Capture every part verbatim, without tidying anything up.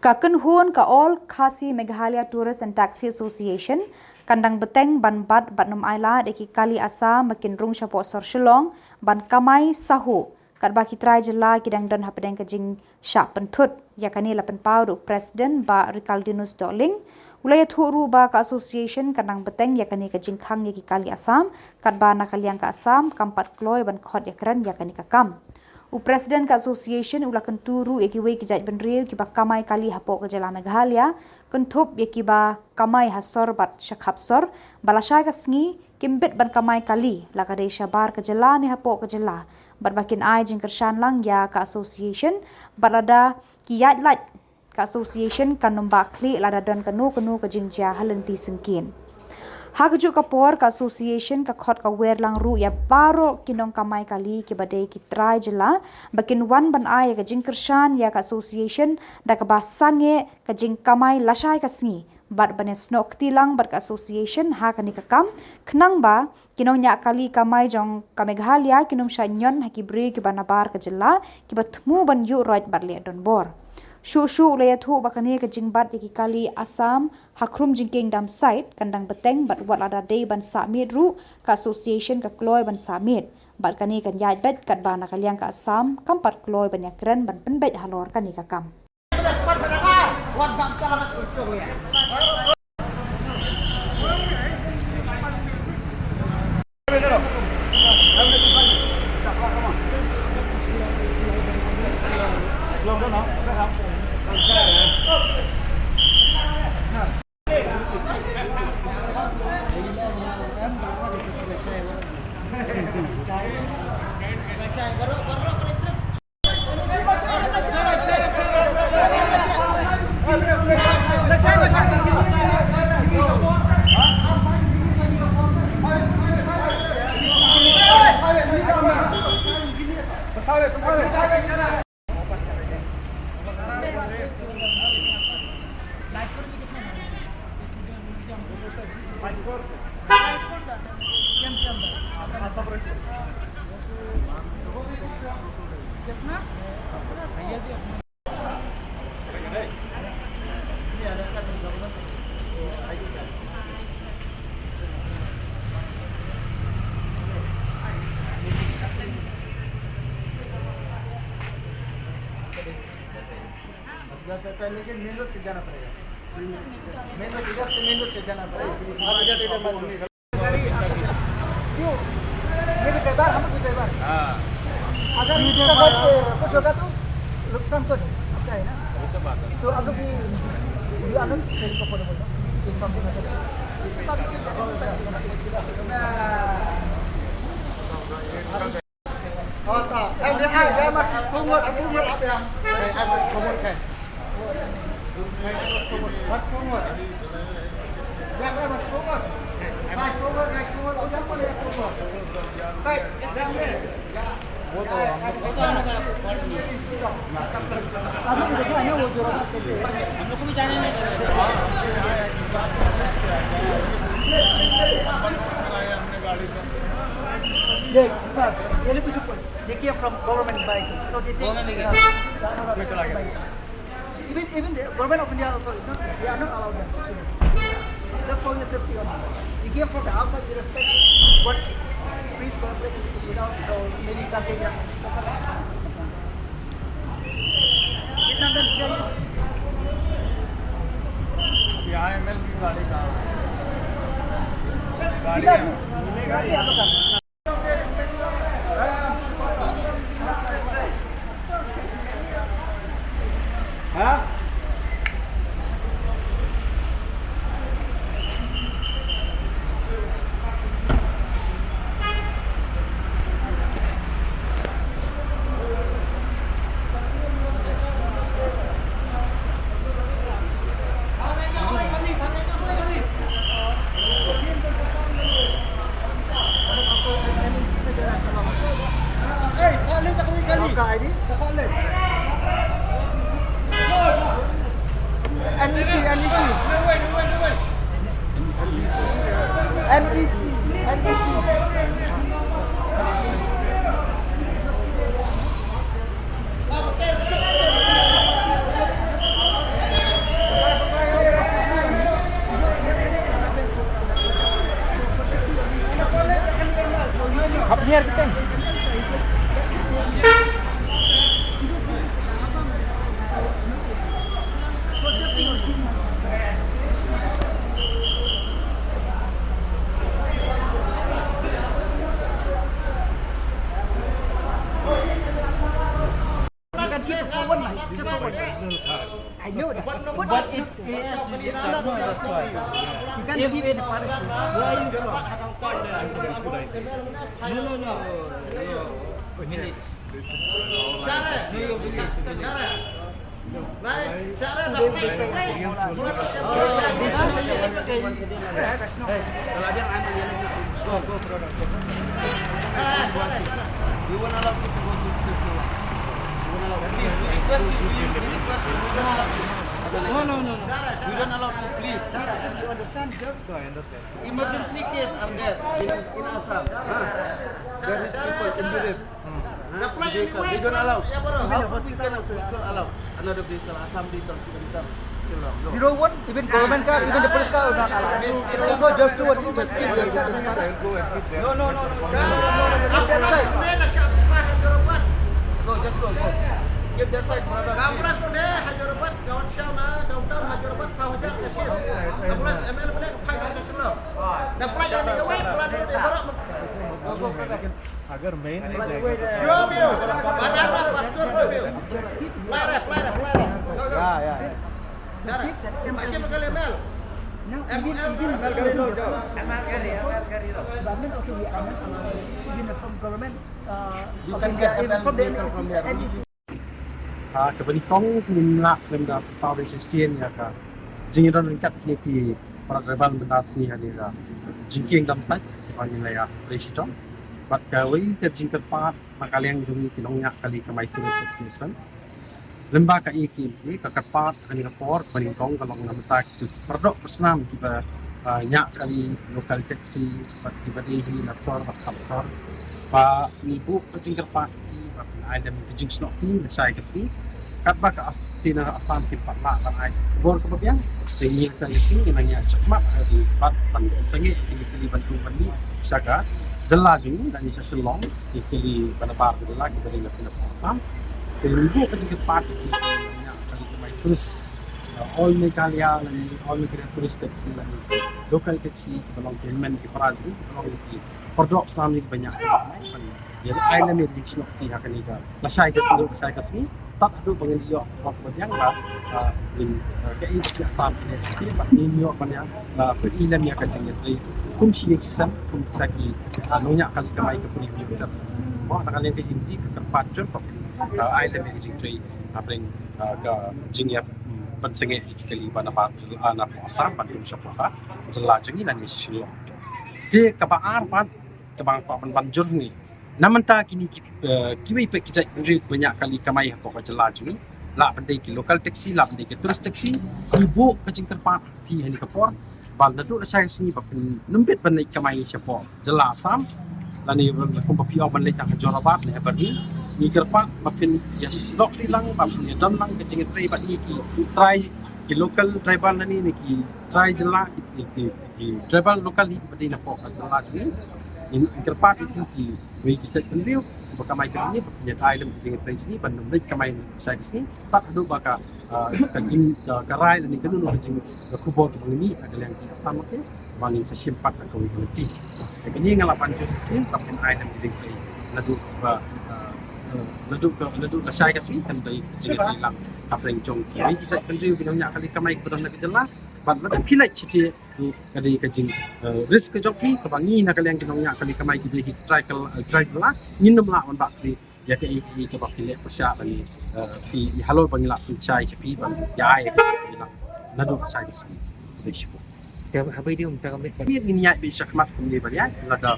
Ka kynhun ka All Khasi Meghalaya Tourist and Taxi Association kan dang bteng ban bat bad nym ailad ïa ki kali Assam ba kin rung shapoh sor Shillong ban kamai sahuh, katba ki trai jylla ki dang don hapdeng ka jingshah pynthut. Ïa kane la pynpaw da u President Bah Rikaldinus Dohling. U la ïathuh ruh ba ka association kan dang bteng ïa kane ka jingkhang ïa ki kali Assam, katba na ka liang ka Assam kam pat kloi ban khot ïakren ïa kane ka kam. U President ka association u la kyntu ruh ïa kiwei ki jaitbynriew kiba kamai kali hapoh ka jylla Meghalaya, kynthup ïa kiba kamai ha sor bad shakhap sor, ba lashai ka sngi kim bit ban kamai kali, la ka dei shabar ka jylla ne hapoh ka jylla, bad ba kin ai jingkyrshan lang ïa ka association, bad lada ki ïaid lait, ka association kan nym bah khlieh lada don kano kano ka jingjia ha lynti syngkien. Ha kajuh ka por, ka association ka khot ka wer lang ruh ïa baroh ki nongkamai kali kiba dei ki trai jylla ba kin wan ban ai ïa ka jingkyrshan ïa ka association da kaba sangeh ka jingkamai lashai ka sngi, bad ban ïasnoh kti lang bad ka association ha kane ka kam, khnang ba ki nongñiah kali kamai jong ka Meghalaya kin nym shah ñion ha ki briew kiba nabar ka jylla kiba thmu ban ïuh roit bad leh donbor. Shuh shuh u la ïathuh ba kane ka jingbat ïa ki kali Assam ha khrum jingkieng Dam Site kan dang bteng bad wat lada dei ban sah miet ruh, ka association ka kloi ban sah miet, bad kane kan ïaid beit katba na ka liang ka Assam kam pat kloi ban ïakren ban pynbeit halor kane ka kam. लेकिन मेन रोड से जाना पड़ेगा। मेन रोड, इधर से मेन रोड से जाना पड़ेगा। आप इधर, इधर मत घूमिए। गाड़ी आपको, क्यों? ये भी ड्राइवर, हम भी ड्राइवर। हाँ। अगर ये इनका ड्राइवर कुछ होगा तो नुकसान तो नहीं, आपका है ना? वही तो बात है। तो आप लोग भी, ये आप लोग ट्रेन को फॉलो करो। ये समथिंग है। देख सर, ये लो पीछे पढ़। They came from government bike. So they take, government, uh, the, इसमें चला गया। Even, even the government of India also is not safe. They are not allowed them to. Just for your safety only. You came from the outside, you respect what, please cooperate with us, so maybe you can take them. कितना दम चाहिए? यहाँ एमएलबी गाड़ी कहाँ है? गाड़ी कितना है? आदमी? कितना आदमी आप लोग का? You can keep the phone, like, just forward. I know that. But if A S, you just said no, that's why. You can't give it the punishment. Where are you from? No, no, no. Your village. No, your village, village. You won't allow people to go to the school. You won't allow. Please, we request you, we, we request you, we don't allow. No, no, no, no. We don't allow to, please. You understand, girls? No, I understand. Emergency case are there in, in Assam. Huh? There is people injured. Huh? They don't allow. How come we can also allow another vehicle, Assam vehicle, to enter Shillong? No. Zero one, even government car, even the police car will not allow. So just do what you just keep your car. No, no, no, no. Keep that side. No, just go, go. Keep that side, brother. Ambulance on there, Hyderabad, Gaon Shah, na, downtown Hyderabad, Sahuja, Kashim. Ambulance, M L A, five hundred Shillong. Go, go, go. अगर मेन नहीं जाएगा तो जो भी हो, बनाना पासपोर्ट जो भी हो। Fly रहा, fly रहा, fly रहा। या, या, या। So take that M L A. Now, even, even government also, we are not allowed. Even from government, uh, you can get from the N E C. Ha kaba nyngkong ngin lah lem da paw shisien ïa ka jingïadon ryngkat kine ki para tribal mynta sngi ha kane ka jingkieng dam sait kaba ngin la ïa plie shitom. Bad kawei ka jingkyrpad na ka liang jong ngi ki nongñiah kali kamai tourist destination. Lem bad ka E K M P ka kyrpad ha kane ka por ba nyngkong ka long na bynta ki paradoh snam kiba, ah, ñiah kali local taxi bad kiba dei hi na sor bad kham sor. Ba ngi buh ka jingkyrpad ïa ki ba phin ai lem ka jingsnoh kti lashai ka sngi. Katba ka as-, kti na Assam kin pat lah ban ai khubor kaba biang. Te ngi lashai ka sngi ngi nang ïa shakmat ha ki bad ban pynsangeh ïa ki kali ban tung ban mih sha ka jylla jong ngi lane sha Shillong. Ïa ki kali ba nabar ka jylla kiba dei na pdeng Assam. Te ngi buh ka jingkyrpad ïa ki ba ñiah kali kamai tourist. All Meghalaya lane All Meghalaya Tourist Taxi lane local taxi kiba long ki hynmen ki para jong ngi kiba long ki paradoh snam kiba ñiah. Ïa ai lem ïa ka jingsnoh kti ha kane ka lashai ka sngi, lashai ka sngi. Tad haduh ba ngin ïoh khubor kaba biang ba, ah, ngin, ah, ka E K M P Assam kine ki ba ngin ïoh ban ïa, ah, pyni lem ïa ka jingïatrei kum shi ïing shi sem kum kita ki, ah, nongñiah kali kamai ka Priview Club. Mo na ka liang ka E K M P ka kyrpad jur ba, ah, ai lem ïa ka jingtrei hapdeng, ah, ka jingïap, mm, pynsangeh ïa ki kali ba nabar, ah, napoh Assam ban tung sha poh ka jylla jong ngi lane sha Shillong. Te kaba ar pat kaba nga kwah ban ban jur hangne. Na mynta kine ki, eh, kiwei pat ki jait bynriew kiba ñiah kali kamai hapoh ka jylla jong ngi, lah ban dei ki local taxi, lah ban dei ki tourist taxi, ngi buh ka jingkyrpad ha phi ha kane ka por ba naduh lashai ka sngi ba phin nym bit ban leit kamai shapoh jylla Assam. Lane kumba phi ong ban leit tang ha Jorabat ne ha Byrni, ngi kyrpad ba phin ïa snoh kti lang, ba phin ïa don lang ka jingïatrei bad ngi ki trai, ki local tribal lane ne ki trai jylla, ki, ki, ki tribal local hi kiba dei napoh ka jylla jong ngi. Ngi kyrpad ïa ki, kiwei ki jait bynriew ba kamai kamai ba phin ïa ai lem ka jingïatrei jong ngi ban nym leit kamai lashai ka sngi. Tad haduh ba ka, ah, ka jing, ka, ka rai lane kano kano ka jing, ka khubor kaba ngi mih na ka liang ki Assam, okay, ba ngin sa shim pat da kawei ka lynti. Te kane nga la ban jur shisien ba phin ai lem ka jingïatrei naduh ba, ah, naduh ka, naduh lashai ka sngi kan dei ka jingïatrei lang hapdeng jong kiwei ki jait bynriew ki nongñiah kali kamai kiba don na ka jylla. Bad lada phi leit shatei ka dei ka jing, eh, risk ka jong phi, kaba ngi na ka liang ki nongñiah kali kamai ki dei ki trai ka, eh, trai ka la, ngin nym lah ban bat phi ïa kaei kaei kaba phi leh pyrshah lane, eh, phi ïa halor ba ngi lah pynshai sha phi ban ïa ai ka phi lah naduh ka shai ka sngi. Ka dei shipor. Te haba ïa dei um ta ka met. Ngin ïaid beit shakhmat kumne ban ïaid, lada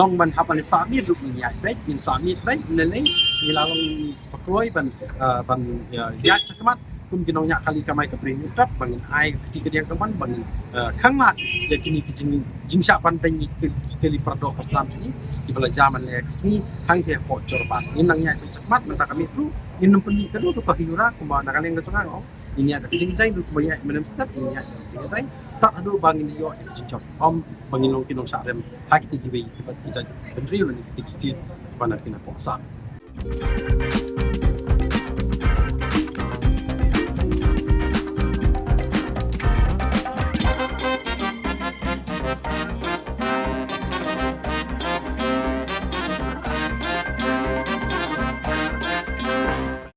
long ban hap ban sah miet ruh ngin ïaid beit, ngin sah miet beit, ne lei ngi la long ba kloi ban, ah, ban, ah, ïaid shakhmat kum ki nongñiah kali kamai ka Priview Club ba ngin ai ka kti kadiang kamon ba ngin, ah, khang lad ïa kine ki jing, jingshah ban beiñ ïa ki, ki kali paradoh ka slam jong ngi kiba la jia man la ka sngi hangtei hapoh Jorabat. Ngin nang ïaid shakhmat mynta ka miet ruh ngin nym pynmih kano kano ka hiura kumba na ka liang ka jong nga ong. Ngin ïaid da ka jingïadei, kumba ïaid mynne mynstep ngin ïaid da ka jingïadei tad haduh ba ngin ïoh ïa ka jingjop, ym ba ngin long ki nongshah rem ha kitei kiwei ki jait bynriew lane kitei ki state ba na ki na pok Assam.